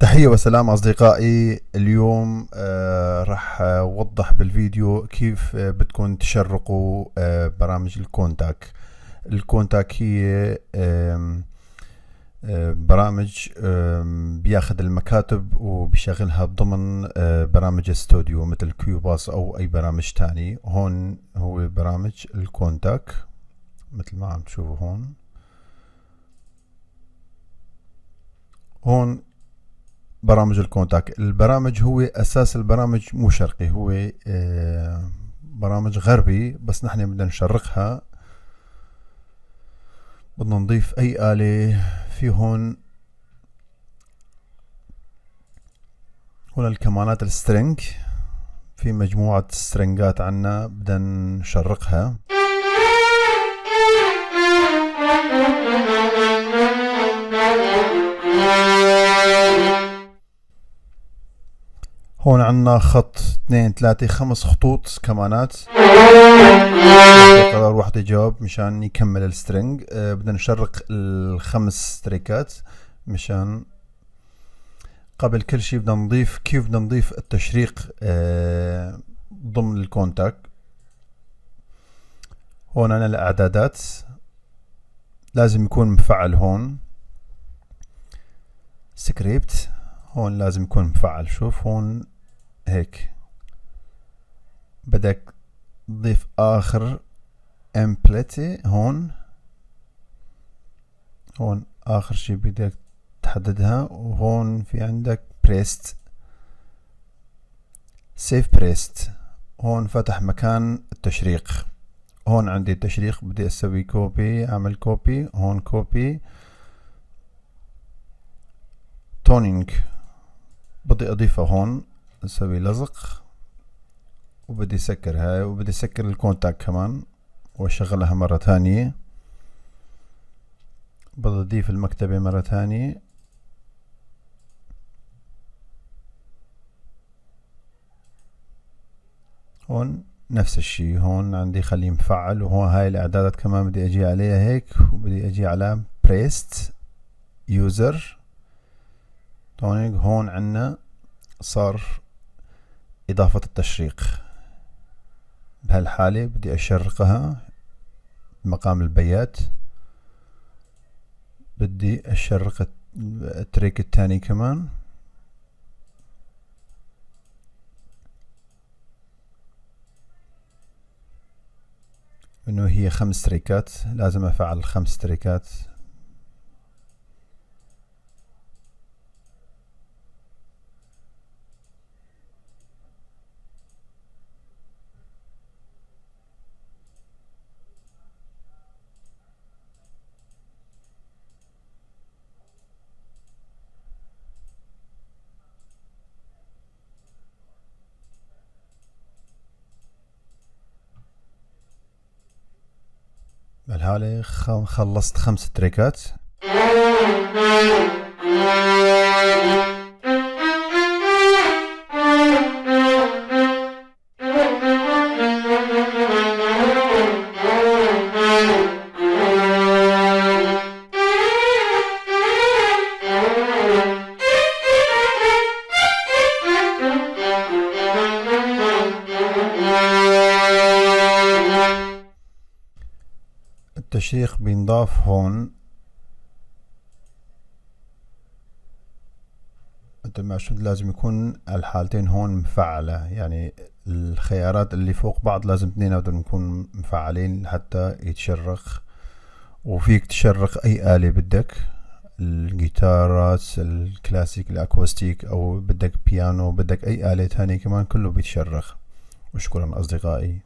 تحية وسلام أصدقائي. اليوم راح أوضح بالفيديو كيف بدكم تشرقوا برامج ال Kontakt. ال Kontakt هي برامج بياخد المكاتب وبيشغلها ضمن برامج استوديو مثل Cubase أو أي برامج تاني. هون هو برامج ال Kontakt مثل ما عم تشوفوا هون. هون برامج ال Kontakt. البرامج هو أساس البرامج مو شرقي، هو برامج غربي، بس نحن بدنا نشرقها. بدنا نضيف أي آلة في هون. هون الكمانات ال string، في مجموعة سترينجات عنا بدنا نشرقها. هون عنا خط 2 3 5 خطوط كمانات، قرار واحد يجاوب مشان يكمل ال string. بدنا نشرق الخمس تريكات. مشان قبل كل شيء بدنا نضيف كيف بدنا نضيف التشريق ضمن ال Kontakt. هون عنا الاعدادات لازم يكون مفعل، هون سكريبت هون لازم يكون مفعل. شوف هون هيك بدك تضيف اخر امبلتي هون، هون اخر شي بدك تحددها. وهون في عندك preset، save preset. هون فتح مكان التشريق. هون عندي التشريق بدي اسوي copy، اعمل copy هون، copy tuning بدي اضيفها هون، اسوي لزق، وبدي اسكر هاي، وبدي اسكر ال Kontakt كمان واشغلها مرة ثانية. بدي اضيف المكتبة مرة ثانية. هون نفس الشي، هون عندي خليه مفعل. وهون هاي الاعدادات كمان بدي اجي عليها هيك، وبدي اجي على preset user tuning. هون عنا صار إضافة التشريق. بهالحالة بدي أشرقها بمقام البيات، بدي أشرق ال track الثاني كمان. إنه هي 5 تريكات، لازم أفعل 5 تريكات. بالحالة خلصت 5 تريكات. التشريق بينضاف هون مثل ما شفت، لازم يكون الحالتين هون مفعلة، يعني الخيارات اللي فوق بعض لازم اثنيناتهم يكون مفعلين لحتى يتشرق. وفيك تشرق اي آلة بدك، الجيتارات الكلاسيك ال acoustic، او بدك بيانو، بدك اي آلة تانية كمان، كله بيتشرخ. وشكرا اصدقائي.